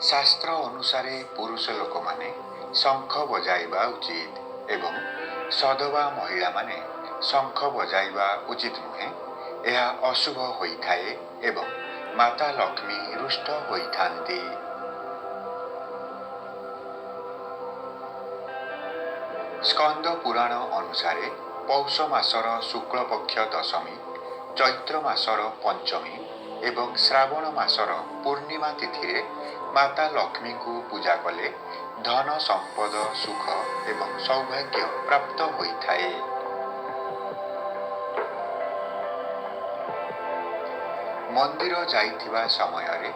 ଶାସ୍ତ୍ର ଅନୁସାରେ ପୁରୁଷ ଲୋକମାନେ ଶଙ୍ଖ ବଜାଇବା ଉଚିତ ଏବଂ ସଧବା ମହିଳାମାନେ ଶଙ୍ଖ ବଜାଇବା ଉଚିତ ନୁହେଁ। ଏହା ଅଶୁଭ ହୋଇଥାଏ ଏବଂ ମାତା ଲକ୍ଷ୍ମୀ ରୁଷ୍ଟ ହୋଇଥାନ୍ତି। ସ୍କନ୍ଦ ପୁରାଣ ଅନୁସାରେ ପୌଷ ମାସର ଶୁକ୍ଳପକ୍ଷ ଦଶମୀ, ଚୈତ୍ର ମାସର ପଞ୍ଚମୀ ଏବଂ ଶ୍ରାବଣ ମାସର ପୂର୍ଣ୍ଣିମା ତିଥିରେ ମାତା ଲକ୍ଷ୍ମୀଙ୍କୁ ପୂଜା କଲେ ଧନ, ସମ୍ପଦ, ସୁଖ ଏବଂ ସୌଭାଗ୍ୟ ପ୍ରାପ୍ତ ହୋଇଥାଏ। ମନ୍ଦିର ଯାଇଥିବା ସମୟରେ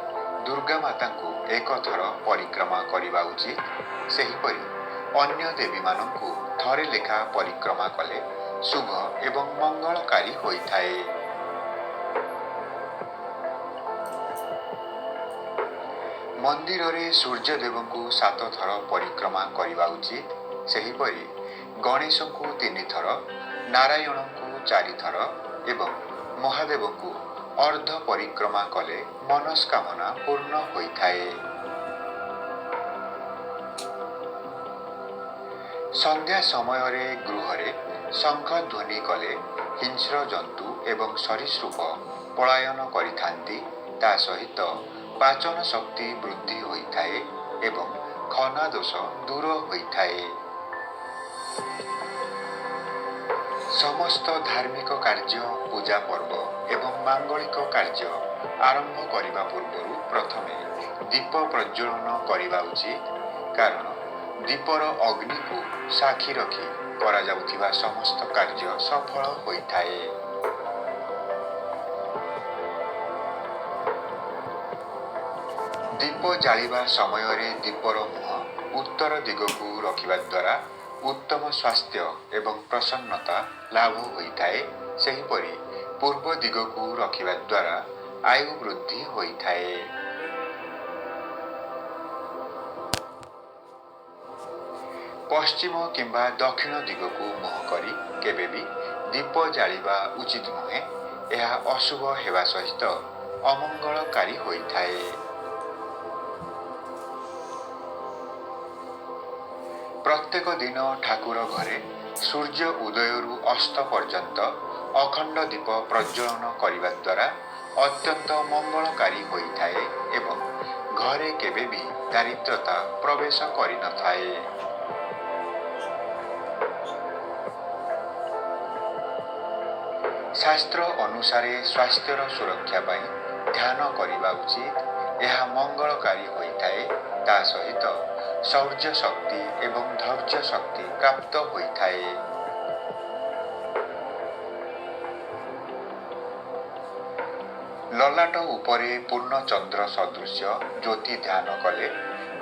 ଦୁର୍ଗା ମାତାଙ୍କୁ ଏକଥର ପରିକ୍ରମା କରିବା ଉଚିତ। ସେହିପରି ଅନ୍ୟ ଦେବୀମାନଙ୍କୁ ଥରେ ଲେଖା ପରିକ୍ରମା କଲେ ଶୁଭ ଏବଂ ମଙ୍ଗଳକାରୀ ହୋଇଥାଏ। ମନ୍ଦିରରେ ସୂର୍ଯ୍ୟଦେବଙ୍କୁ 7 ଥର ପରିକ୍ରମା କରିବା ଉଚିତ। ସେହିପରି ଗଣେଶଙ୍କୁ 3 ଥର, ନାରାୟଣଙ୍କୁ 4 ଥର ଏବଂ ମହାଦେବଙ୍କୁ ଅର୍ଦ୍ଧ ପରିକ୍ରମା କଲେ ମନସ୍କାମନା ପୂର୍ଣ୍ଣ ହୋଇଥାଏ। ସନ୍ଧ୍ୟା ସମୟରେ ଗୃହରେ ଶଙ୍ଖ ଧ୍ୱନି କଲେ ହିଂସ୍ର ଜନ୍ତୁ ଏବଂ ସରୀସୃପ ପଳାୟନ କରିଥାନ୍ତି। ତା ସହିତ ପାଚନ ଶକ୍ତି ବୃଦ୍ଧି ହୋଇଥାଏ ଏବଂ ଖନା ଦୋଷ ଦୂର ହୋଇଥାଏ। ସମସ୍ତ ଧାର୍ମିକ କାର୍ଯ୍ୟ, ପୂଜା ପର୍ବ ଏବଂ ମାଙ୍ଗଳିକ କାର୍ଯ୍ୟ ଆରମ୍ଭ କରିବା ପୂର୍ବରୁ ପ୍ରଥମେ ଦୀପ ପ୍ରଜ୍ୱଳନ କରିବା ଉଚିତ। କାରଣ ଦୀପର ଅଗ୍ନିକୁ ସାକ୍ଷୀ ରଖି କରାଯାଉଥିବା ସମସ୍ତ କାର୍ଯ୍ୟ ସଫଳ ହୋଇଥାଏ। ଦୀପ ଜାଳିବା ସମୟରେ ଦୀପର ମୁହଁ ଉତ୍ତର ଦିଗକୁ ରଖିବା ଦ୍ୱାରା ଉତ୍ତମ ସ୍ୱାସ୍ଥ୍ୟ ଏବଂ ପ୍ରସନ୍ନତା ଲାଭ ହୋଇଥାଏ। ସେହିପରି ପୂର୍ବ ଦିଗକୁ ରଖିବା ଦ୍ୱାରା ଆୟୁ ବୃଦ୍ଧି ହୋଇଥାଏ। ପଶ୍ଚିମ କିମ୍ବା ଦକ୍ଷିଣ ଦିଗକୁ ମୁହଁ କରି କେବେ ବି ଦୀପ ଜାଳିବା ଉଚିତ ନୁହେଁ। ଏହା ଅଶୁଭ ହେବା ସହିତ ଅମଙ୍ଗଳକାରୀ ହୋଇଥାଏ। ପ୍ରତ୍ୟେକ ଦିନ ଠାକୁର ଘରେ ସୂର୍ଯ୍ୟ ଉଦୟରୁ ଅସ୍ତ ପର୍ଯ୍ୟନ୍ତ ଅଖଣ୍ଡ ଦୀପ ପ୍ରଜ୍ୱଳନ କରିବା ଦ୍ୱାରା ଅତ୍ୟନ୍ତ ମଙ୍ଗଳକାରୀ ହୋଇଥାଏ ଏବଂ ଘରେ କେବେ ବି ଦାରିଦ୍ରତା ପ୍ରବେଶ କରିନଥାଏ। ଶାସ୍ତ୍ର ଅନୁସାରେ ସ୍ୱାସ୍ଥ୍ୟର ସୁରକ୍ଷା ପାଇଁ ଧ୍ୟାନ କରିବା ଉଚିତ। ଏହା ମଙ୍ଗଳକାରୀ ହୋଇଥାଏ। ତା ସହିତ ଶୌର୍ଯ୍ୟ ଶକ୍ତି ଏବଂ ଧୈର୍ଯ୍ୟ ଶକ୍ତି ପ୍ରାପ୍ତ ହୋଇଥାଏ। ଲଲାଟ ଉପରେ ପୂର୍ଣ୍ଣଚନ୍ଦ୍ର ସଦୃଶ୍ୟ ଜ୍ୟୋତି ଧ୍ୟାନ କଲେ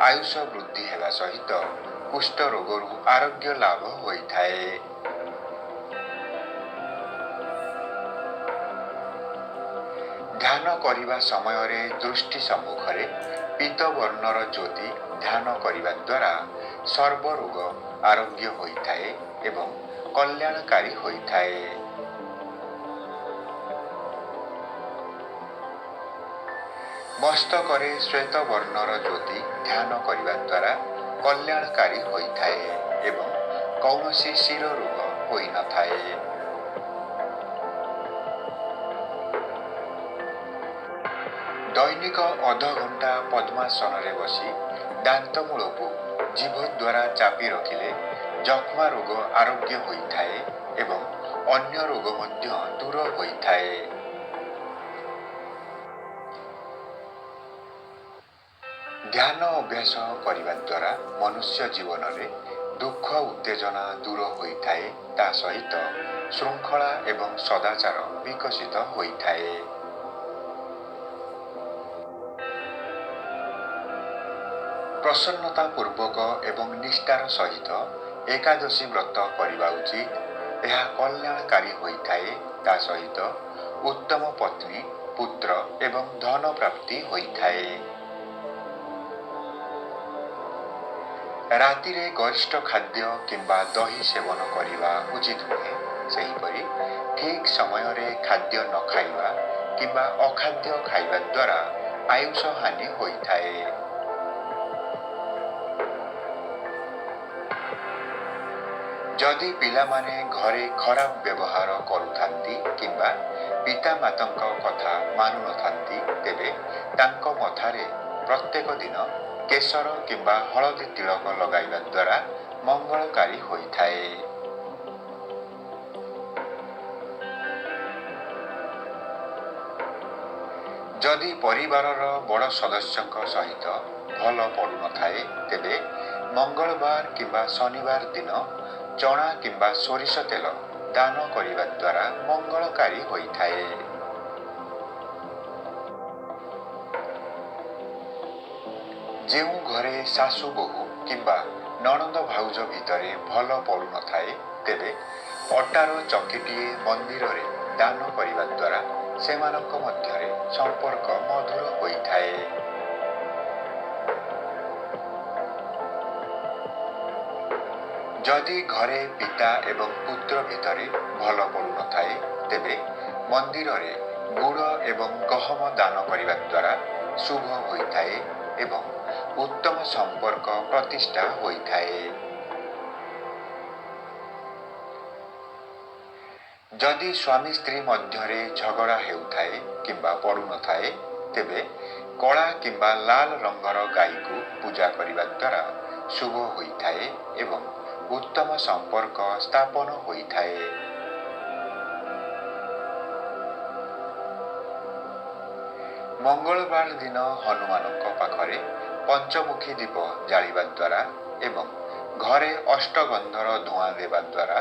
ଆୟୁଷ ବୃଦ୍ଧି ହେବା ସହିତ କୁଷ୍ଠ ରୋଗରୁ ଆରୋଗ୍ୟ ଲାଭ ହୋଇଥାଏ। ଧ୍ୟାନ କରିବା ସମୟରେ ଦୃଷ୍ଟି ସମ୍ମୁଖରେ ପୀତବର୍ଣ୍ଣର ଜ୍ୟୋତି ଧ୍ୟାନ କରିବା ଦ୍ୱାରା ସର୍ବରୋଗ ଆରୋଗ୍ୟ ହୋଇଥାଏ ଏବଂ କଲ୍ୟାଣକାରୀ ହୋଇଥାଏ। ମସ୍ତକରେ ଶ୍ୱେତବର୍ଣ୍ଣର ଜ୍ୟୋତି ଧ୍ୟାନ କରିବା ଦ୍ୱାରା କଲ୍ୟାଣକାରୀ ହୋଇଥାଏ ଏବଂ କୌଣସି ଶିରରୋଗ ହୋଇନଥାଏ। ଦୈନିକ ଅଧଘଣ୍ଟା ପଦ୍ମାସନରେ ବସି ଦାନ୍ତମୂଳକୁ ଜିଭ ଦ୍ୱାରା ଚାପି ରଖିଲେ ଯକ୍ଷ୍ମା ରୋଗ ଆରୋଗ୍ୟ ହୋଇଥାଏ ଏବଂ ଅନ୍ୟ ରୋଗ ମଧ୍ୟ ଦୂର ହୋଇଥାଏ। ଧ୍ୟାନ ଅଭ୍ୟାସ କରିବା ଦ୍ୱାରା ମନୁଷ୍ୟ ଜୀବନରେ ଦୁଃଖ ଉତ୍ତେଜନା ଦୂର ହୋଇଥାଏ। ତା ସହିତ ଶୃଙ୍ଖଳା ଏବଂ ସଦାଚାର ବିକଶିତ ହୋଇଥାଏ। ପ୍ରସନ୍ନତା ପୂର୍ବକ ଏବଂ ନିଷ୍ଠାର ସହିତ ଏକାଦଶୀ ବ୍ରତ କରିବା ଉଚିତ। ଏହା କଲ୍ୟାଣକାରୀ ହୋଇଥାଏ। ତା ସହିତ ଉତ୍ତମ ପତ୍ନୀ, ପୁତ୍ର ଏବଂ ଧନ ପ୍ରାପ୍ତି ହୋଇଥାଏ। ରାତିରେ ଗରିଷ୍ଠ ଖାଦ୍ୟ କିମ୍ବା ଦହି ସେବନ କରିବା ଉଚିତ ନୁହେଁ। ସେହିପରି ଠିକ୍ ସମୟରେ ଖାଦ୍ୟ ନ ଖାଇବା କିମ୍ବା ଅଖାଦ୍ୟ ଖାଇବା ଦ୍ୱାରା ଆୟୁଷ ହାନି ହୋଇଥାଏ। ଯଦି ପିଲାମାନେ ଘରେ ଖରାପ ବ୍ୟବହାର କରୁଥାନ୍ତି କିମ୍ବା ପିତାମାତାଙ୍କ କଥା ମାନୁନଥାନ୍ତି, ତେବେ ତାଙ୍କ ମଥାରେ ପ୍ରତ୍ୟେକ ଦିନ କେଶର କିମ୍ବା ହଳଦୀ ତିଳକ ଲଗାଇବା ଦ୍ୱାରା ମଙ୍ଗଳକାରୀ ହୋଇଥାଏ। ଯଦି ପରିବାରର ବଡ଼ ସଦସ୍ୟଙ୍କ ସହିତ ଭଲ ପଡ଼ୁନଥାଏ, ତେବେ ମଙ୍ଗଳବାର କିମ୍ବା ଶନିବାର ଦିନ ଚଣା କିମ୍ବା ସୋରିଷ ତେଲ ଦାନ କରିବା ଦ୍ୱାରା ମଙ୍ଗଳକାରୀ ହୋଇଥାଏ। ଯେଉଁ ଘରେ ଶାଶୁ ବୋହୂ କିମ୍ବା ନଣନ୍ଦ ଭାଉଜ ଭିତରେ ଭଲ ପଡ଼ୁନଥାଏ, ତେବେ ଅଟାର ଚକିଟିଏ ମନ୍ଦିରରେ ଦାନ କରିବା ଦ୍ୱାରା ସେମାନଙ୍କ ମଧ୍ୟରେ ସମ୍ପର୍କ ମଧୁର ହୋଇଥାଏ। ଯଦି ଘରେ ପିତା ଏବଂ ପୁତ୍ର ଭିତରେ ଭଲ ପଡ଼ୁନଥାଏ, ତେବେ ମନ୍ଦିରରେ ଗୁଡ଼ ଏବଂ ଗହମ ଦାନ କରିବା ଦ୍ୱାରା ଶୁଭ ହୋଇଥାଏ ଏବଂ ଉତ୍ତମ ସମ୍ପର୍କ ପ୍ରତିଷ୍ଠା ହୋଇଥାଏ। ଯଦି ସ୍ୱାମୀ ସ୍ତ୍ରୀ ମଧ୍ୟରେ ଝଗଡ଼ା ହେଉଥାଏ କିମ୍ବା ପଡ଼ୁନଥାଏ, ତେବେ କଳା କିମ୍ବା ଲାଲ ରଙ୍ଗର ଗାଈକୁ ପୂଜା କରିବା ଦ୍ୱାରା ଶୁଭ ହୋଇଥାଏ ଏବଂ ଉତ୍ତମ ସମ୍ପର୍କ ସ୍ଥାପନ ହୋଇଥାଏ। ମଙ୍ଗଳବାର ଦିନ ହନୁମାନଙ୍କ ପାଖରେ ପଞ୍ଚମୁଖୀ ଦୀପ ଜାଳିବା ଦ୍ୱାରା ଏବଂ ଘରେ ଅଷ୍ଟଗନ୍ଧର ଧୂଆଁ ଦେବା ଦ୍ୱାରା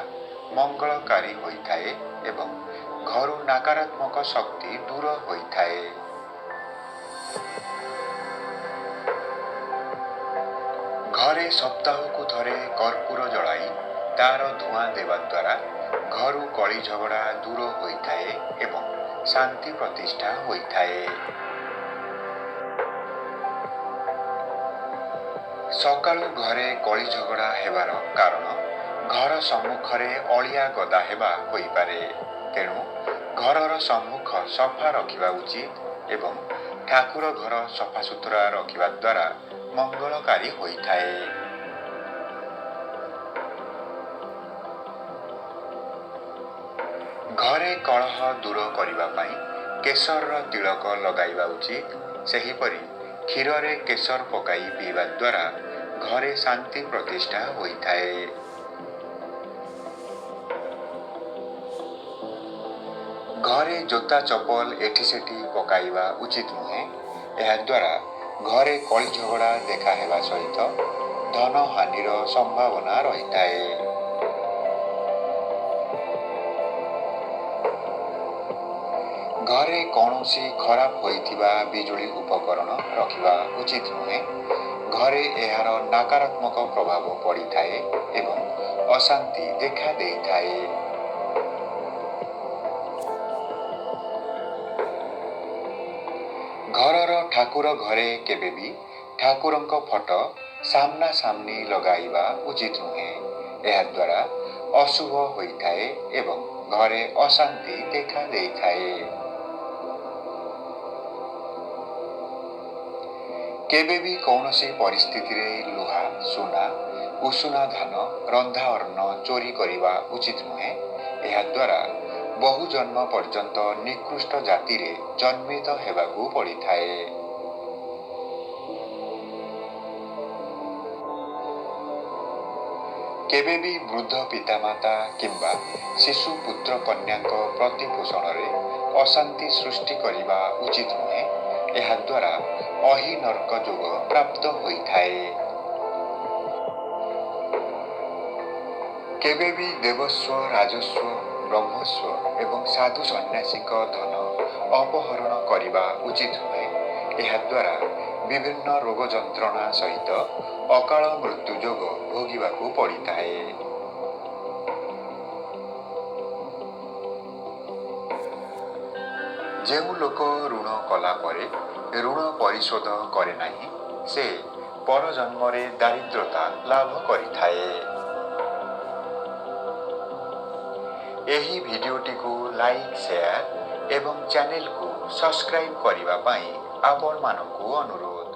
ମଙ୍ଗଳକାରୀ ହୋଇଥାଏ ଏବଂ ଘରୁ ନକାରାତ୍ମକ ଶକ୍ତି ଦୂର ହୋଇଥାଏ। ଘରେ ସପ୍ତାହକୁ ଥରେ କର୍ପୂର ଜଳାଇ ତାର ଧୂଆଁ ଦେବା ଦ୍ୱାରା ଘରୁ କଳି ଝଗଡ଼ା ଦୂର ହୋଇଥାଏ ଏବଂ ଶାନ୍ତି ପ୍ରତିଷ୍ଠା ହୋଇଥାଏ। ସକାଳୁ ଘରେ କଳି ଝଗଡ଼ା ହେବାର କାରଣ ଘର ସମ୍ମୁଖରେ ଅଳିଆ ଗଦା ହେବା ହୋଇପାରେ। ତେଣୁ ଘରର ସମ୍ମୁଖ ସଫା ରଖିବା ଉଚିତ ଏବଂ ଠାକୁର ଘର ସଫାସୁତୁରା ରଖିବା ଦ୍ୱାରା ମଙ୍ଗଳକାରୀ ହୋଇଥାଏ। ଘରେ କଳହ ଦୂର କରିବା ପାଇଁ କେଶରର ତିଳକ ଲଗାଇବା ଉଚିତ। ସେହିପରି କ୍ଷୀରରେ କେଶର ପକାଇ ପିଇବା ଦ୍ୱାରା ଘରେ ଶାନ୍ତି ପ୍ରତିଷ୍ଠା ହୋଇଥାଏ। ଘରେ ଜୋତା ଚପଲ ଏଠି ସେଠି ପକାଇବା ଉଚିତ ନୁହେଁ। ଏହାଦ୍ୱାରା ଘରେ କଳି ଝଗଡ଼ା ଦେଖା ହେବା ସହିତ ଧନହାନିର ସମ୍ଭାବନା ରହିଥାଏ। ଘରେ କୌଣସି ଖରାପ ହୋଇଥିବା ବିଜୁଳି ଉପକରଣ ରଖିବା ଉଚିତ ନୁହେଁ। ଘରେ ଏହାର ନକାରାତ୍ମକ ପ୍ରଭାବ ପଡ଼ିଥାଏ ଏବଂ ଅଶାନ୍ତି ଦେଖା ଦେଇଥାଏ। ଘରର ଠାକୁର ଘରେ କେବେ ବି ଠାକୁରଙ୍କ ଫଟୋ ସାମ୍ନାସାମ୍ନି ଲଗାଇବା ଉଚିତ ନୁହେଁ। ଏହାଦ୍ୱାରା ଅଶୁଭ ହୋଇଥାଏ ଏବଂ ଘରେ ଅଶାନ୍ତି ଦେଖା ଦେଇଥାଏ। କେବେ ବି କୌଣସି ପରିସ୍ଥିତିରେ ଲୁହା, ସୁନା, ଉଷୁନା ଧାନ, ରନ୍ଧା ଅନ୍ନ ଚୋରି କରିବା ଉଚିତ ନୁହେଁ। ଏହାଦ୍ୱାରା ବହୁ ଜନ୍ମ ପର୍ଯ୍ୟନ୍ତ ନିକୃଷ୍ଟ ଜାତିରେ ଜନ୍ମିତ ହେବାକୁ ପଡ଼ିଥାଏ। କେବେ ବି ବୃଦ୍ଧ ପିତାମାତା କିମ୍ବା ଶିଶୁ ପୁତ୍ର କନ୍ୟାଙ୍କ ପ୍ରତିପୋଷଣରେ ଅଶାନ୍ତି ସୃଷ୍ଟି କରିବା ଉଚିତ ନୁହେଁ। ଏହାଦ୍ୱାରା ଅହିନର୍କ ଯୋଗ ପ୍ରାପ୍ତ ହୋଇଥାଏ। କେବେ ବି ଦେବସ୍ୱ, ରାଜସ୍ୱ, ବ୍ରହ୍ମସ୍ୱ ଏବଂ ସାଧୁ ସନ୍ନ୍ୟାସୀଙ୍କ ଧନ ଅପହରଣ କରିବା ଉଚିତ ନୁହେଁ। ଏହାଦ୍ୱାରା ବିଭିନ୍ନ ରୋଗ ଯନ୍ତ୍ରଣା ସହିତ ଅକାଳ ମୃତ୍ୟୁ ଯୋଗ ଭୋଗିବାକୁ ପଡ଼ିଥାଏ। ଯେଉଁ ଲୋକ ଋଣ କଲା ପରେ ଋଣ ପରିଶୋଧ କରେ ନାହିଁ, ସେ ପରଜନ୍ମରେ ଦାରିଦ୍ରତା ଲାଭ କରିଥାଏ। ଏହି ଭିଡ଼ିଓଟିକୁ ଲାଇକ୍, ସେୟାର ଏବଂ ଚ୍ୟାନେଲକୁ ସବସ୍କ୍ରାଇବ୍ କରିବା ପାଇଁ ଆପଣମାନଙ୍କୁ ଅନୁରୋଧ।